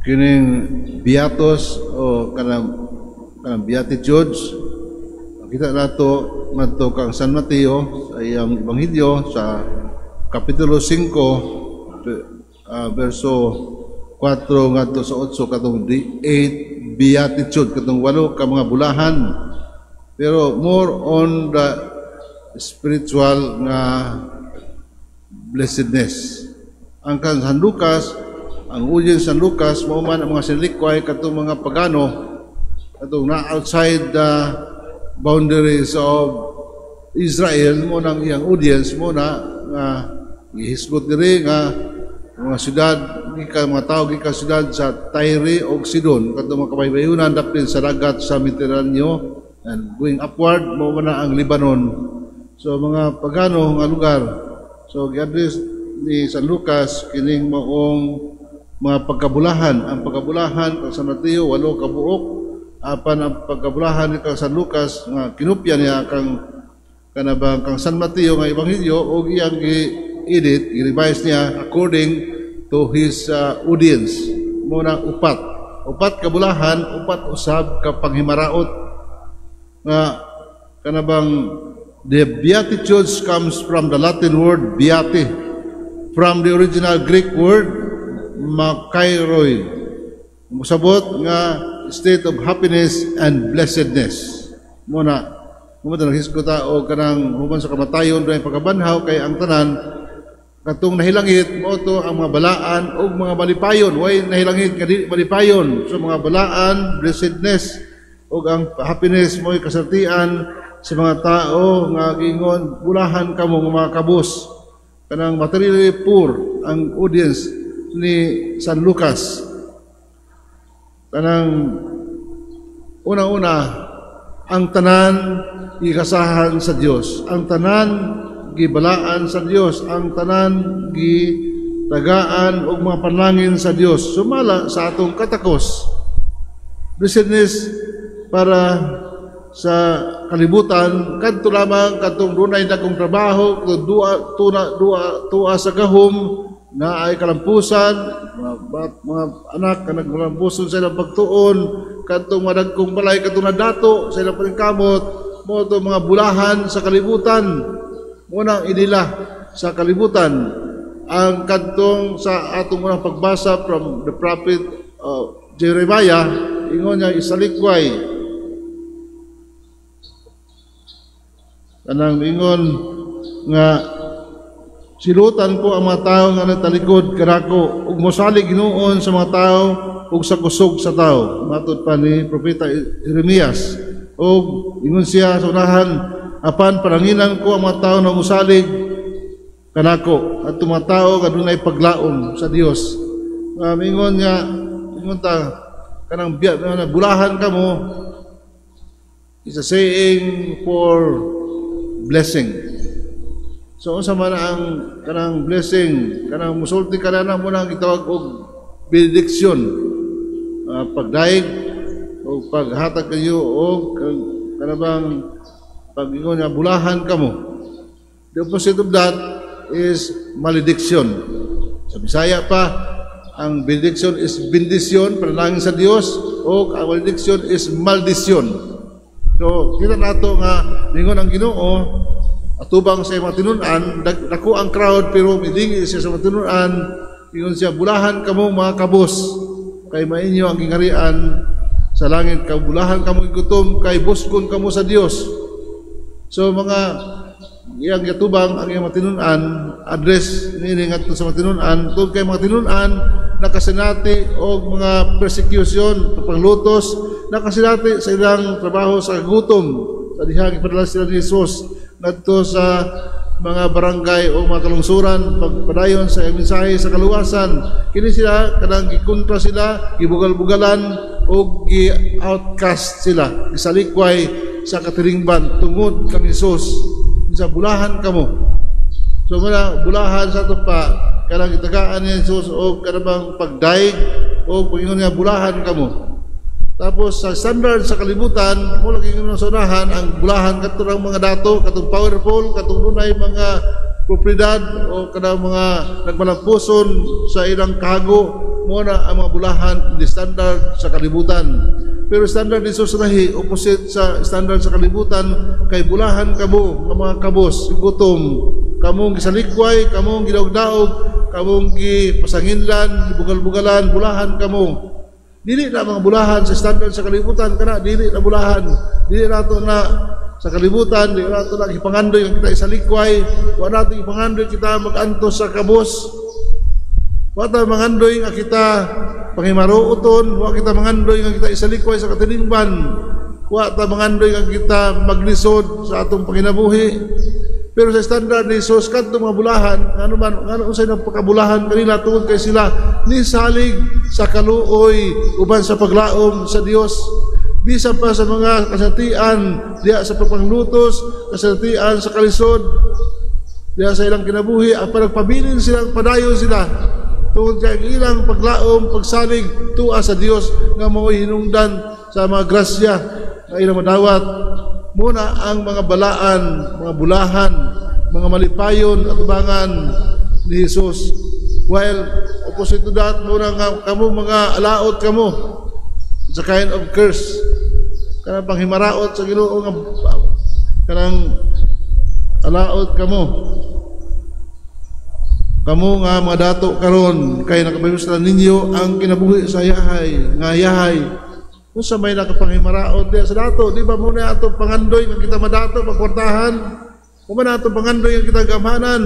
Kining Beatos o kanang Beatitudes, kita nato ngadto kang San Mateo sa iyang ebanghelyo sa kapitulo 5, verso 4 ngadto sa 8, katong the eight beatitude, katong walo ka mga bulahan, pero more on the spiritual nga blessedness. Ang kang San Lucas, ang audience San Lucas mao man ang mga sinalikway, katong mga pagano, katong na outside the boundaries of Israel mo nang iyang audience mo na nga gihisgot diri nga mga syudad gikan mga tao gikan syudad sa Tyre ug Sidon, katong mga kabaybayunan dapit sa dagat sa Mediterraneo, and going upward mao man na ang Lebanon. So mga pagano nga lugar. So gi-address ni San Lucas kining maong mga pagkabulahan. Ang pagkabulahan kang San Mateo, walo ka buok, apan ang pagkabulahan ni kang San Lucas nga kinupya niya kang kanabang kang San Mateo nga ebanghelyo og iyang gi-edit, gi-revise niya according to his audience. Mo na upat. Upat ka bulahan, upat usab ka panghimaraot nga kanabang the Beatitudes comes from the Latin word beati, from the original Greek word makairoi. Musabot nga state of happiness and blessedness. Muna, mo na naghisgot ta og kanang human sa kamatayon dunay pagkabanhaw, kay ang tanan katong nahilangit mo to ang mga balaan ug mga malipayon. Way nahilangit nga dili malipayon. So mga balaan, blessedness ug ang happiness mo'y kasartian sa mga tao nga gingon, "Bulahan kamo nga mga kabus." Kanang materially poor ang audience ni San Lucas. Kanang unang-una, ang tanan gikasahan sa Dios, ang tanan gibalaan sa Dios, ang tanan gitagaan og mga panalangin sa Dios sumala sa atong katakos. Blessedness para sa kalibutan kadto lamang kadtong dunay dagkong trabaho, duha tuna duha tuwa sa gahom na ay kalampusan, mga anak ka nagkalampuson sa ilang pagtuon, kadtong madagkong balay, kadtong nadato sa ilang paningkamot, mo to mga bulahan sa kalibutan. Munang inila sa kalibutan. Ang kadtong sa atong unang pagbasa from the prophet Jeremiah, ingon niya isalikway kanang ingon nga silutan ko ang mga tao nga nagtalikod kanako ug mosalig hinuon sa mga tao ug sa kusog sa tao, matud pa ni propeta Jeremias. Ug ingon siya sa unahan, apan paranginan ko ang mga tao nga mosalig kanako, at mga tao nga dunay paglaom sa Dios. Nga ingon niya, ingon ta kanang bulahan kamo is a saying for blessing. So unsa man ang kanang blessing, kanang musulti ka na mo nang gitawag og benediction, pagdaig o paghatag kayo o kanabang pag-ingon nga bulahan kamo. The opposite of that is malediction. Sa Bisaya pa, ang benediction is bendisyon, panalangin sa Dios, o ang malediction is maldisyon. So, kita nato nga ningon ang Ginoo atubang sa mga tinun-an, dako ang crowd pero midingi siya sa mga tinun-an, ingon siya, "Bulahan kamo mga kabos, kay mainyo ang gingharian sa langit. Kabulahan kamo gutom, kay buskon kamo sa Dios." So mga iyang yatubang ang iyang matinunan, address niini ngadto sa matinunan, tungod kay mga tinunan nakasinati og mga persecution, panglutos, nakasinati sa ilang trabaho sa gutom sa dihang ipadala sila ni Jesus ngadto sa mga barangay o mga kalungsuran pagpadayon sa mensahe sa kaluwasan. Kini sila kanang gikontra sila, gibugal-bugalan o gi-outcast sila, gisalikway sa katiringban tungod kang Jesus sa bulahan kamo. So muna bulahan sa ato pa kanang gitagaan ni Jesus og kanabang pagdaig o pagingon nga bulahan kamo. Tapos sa standard sa kalibutan, mo lagi nga sa unahan ang bulahan kadto mga dato, katong powerful, katong dunay mga propriedad o kanang mga nagmalampuson sa ilang kago. Mo na ang mga bulahan in the standard sa kalibutan. Pero standard ni Jesus lahi, opposite sa standard sa kalibutan, kay bulahan kamo nga mga kabos, gutom, kamong gisalikway, kamong gidaog-daog, kamong gipasanginlan, gibugal-bugalan, bulahan kamo. Dili na mga bulahan sa standard sa kalibutan kana, dili na bulahan. Dili nato na sa kalibutan, dili nato na gipangandoy nga kita isalikway, wa nato ipangandoy kita mag-antos sa kabos. Wa ta mangandoy nga kita panghimaruoton, wa kita mangandoy nga kita isalikway sa katilingban. Wa ta mangandoy nga kita maglisod sa atong panginabuhi. Pero sa standard ni Jesus, kadto mga bulahan, ngano man, ngano unsay nagpakabulahan kanila? Tungod kay sila nisalig sa kaluoy uban sa paglaom sa Dios. Bisan pa sa mga kasatian diya sa pagpanglutos, kasatian sa kalisod, diya sa ilang kinabuhi, ang nagpabilin sila, padayon sila tungod kay ang ilang paglaom, pagsalig tuwa sa Dios nga mao'y hinungdan sa mga grasya nga ilang madawat. Muna ang mga balaan, mga bulahan, mga malipayon atubangan ni Jesus. While opposite to that, muna nga kamo mga alaot kamo. It's a kind of curse. Kanang panghimaraot sa Ginoo nga kanang alaot kamo. Kamo nga mga dato karon kay nakapahimuslan ninyo ang kinabuhi sa yahay, nga yahay. Kung sa may nakapanghimaraot diya sa dato, di ba mo na ato pangandoy nga kita madato pagkwartahan? Kung man ato pangandoy nga kita gamhanan?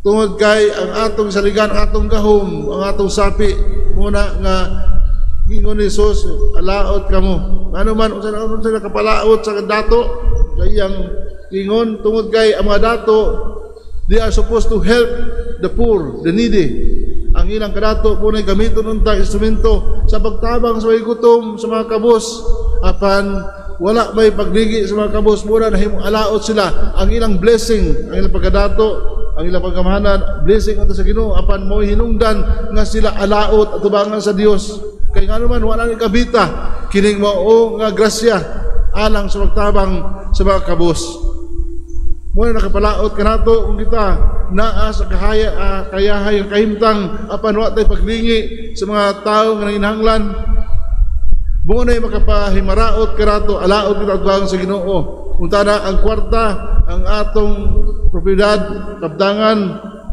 Tungod kay ang atong saligan, ang atong gahom, ang atong sapi, muna nga gingon ni Jesus, alaot kamo. Ano man, unsa na unsa nakapalaot sa dato, sa iyang ingon, tungod kay ang mga dato, they are supposed to help the poor, the needy. Ang ilang kadato po na gamiton unta instrumento sa pagtabang sa mga gutom, sa mga kabos. Apan wala may pagligi sa mga kabos, muna nahimong alaot sila. Ang ilang blessing, ang ilang pagkadato, ang ilang pagkamahanan, blessing unta sa Ginoo, apan mo hinungdan nga sila alaot atubangan sa Dios. Kay ngano man wala ni kabita kining mao nga grasya alang sa pagtabang sa mga kabos. Muna nakapalaot kanato kung kita naa sa kayahay ang kahimtang apan wa tay paglingi sa mga tao nga nanginahanglan. Muna makapahimaraot kanato, alaot kita atubangan sa Ginoo. Unta na ang kwarta, ang atong propiedad, kabdangan,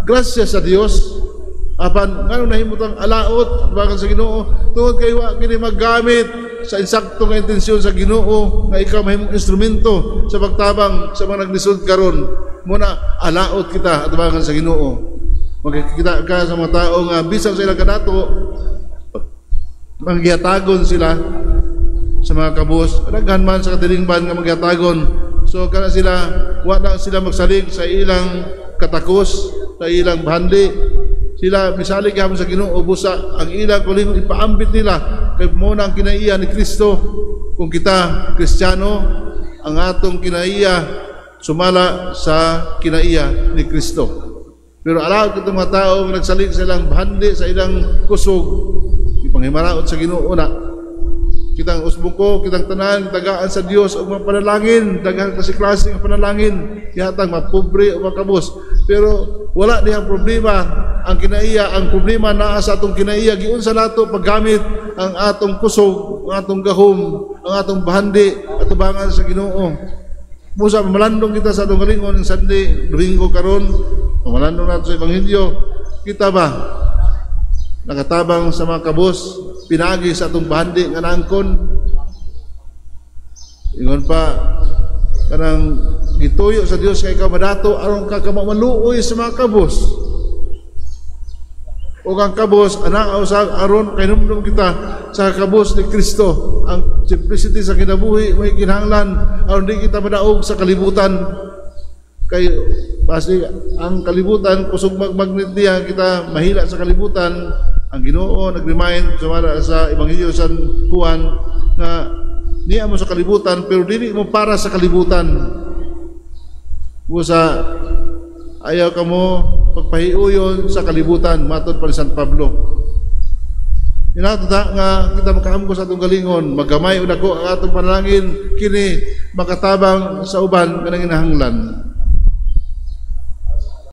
grasya sa Dios. Apan ngano nahimutang alaot atubangan sa Ginoo? Tungod kay wa kini maggamit sa insakto nga intensyon sa Ginoo nga ikaw mahimong instrumento sa pagtabang sa mga naglisod karon. Muna alaot kita atubangan sa Ginoo. Magkikita ka sa mga tao nga bisan sa ilang kadato, manggihatagon sila sa mga kabos. Daghan man sa katilingban nga manggihatagon. So kana sila, wa na sila magsalig sa ilang katakos, sa ilang bahandi. Sila misalig gihapon sa Ginoo busa ang ilang kaugalingon ipaambit nila kay mo na ang kinaiya ni Kristo. Kung kita Kristiyano, ang atong kinaiya sumala sa kinaiya ni Kristo. Pero alaot kitong mga tao nga nagsalig sa ilang bahandi, sa ilang kusog, ipanghimaraot sa Ginoo na. Kitang usbong ko, kitang tanan, tagaan sa Dios og mga panalangin, daghan kasi klase nga panalangin, yatang mapobre o makabos. Pero wala dihang problema ang kinaiya, ang problema naa sa atong kinaiya, giunsa nato paggamit ang atong kusog, ang atong gahom, ang atong bahandi atubangan sa Ginoo. Busa mamalandong kita sa atong galingon ng Sunday, Domingo karon, mamalandong nato sa Ebanghelyo. Kita ba nakatabang sa mga kabos pinagi sa atong bahandi nga naangkon? Ingon pa kanang gituyo sa Dios kay ikaw madato aron ka kamaluoy sa mga kabos. O ang kabos anaaw sa aron kahinumdom kita sa kabos ni Kristo. Ang simplicity sa kinabuhi may kinahanglan aron di kita madaog sa kalibutan. Kay basi ang kalibutan kusog magmagnet niya kita mahila sa kalibutan. Ang Ginoo nag-remind sumala sa Ebanghelyo sa Juan nga niya mo sa kalibutan pero dili mo para sa kalibutan. Busa ayaw kamo pagpahiuyon sa kalibutan, matod pa ni San Pablo. Inato ta nga kita makaamgo sa atong galingon, magamay o dako ang atong panalangin kini makatabang sa uban nga nanginahanglan.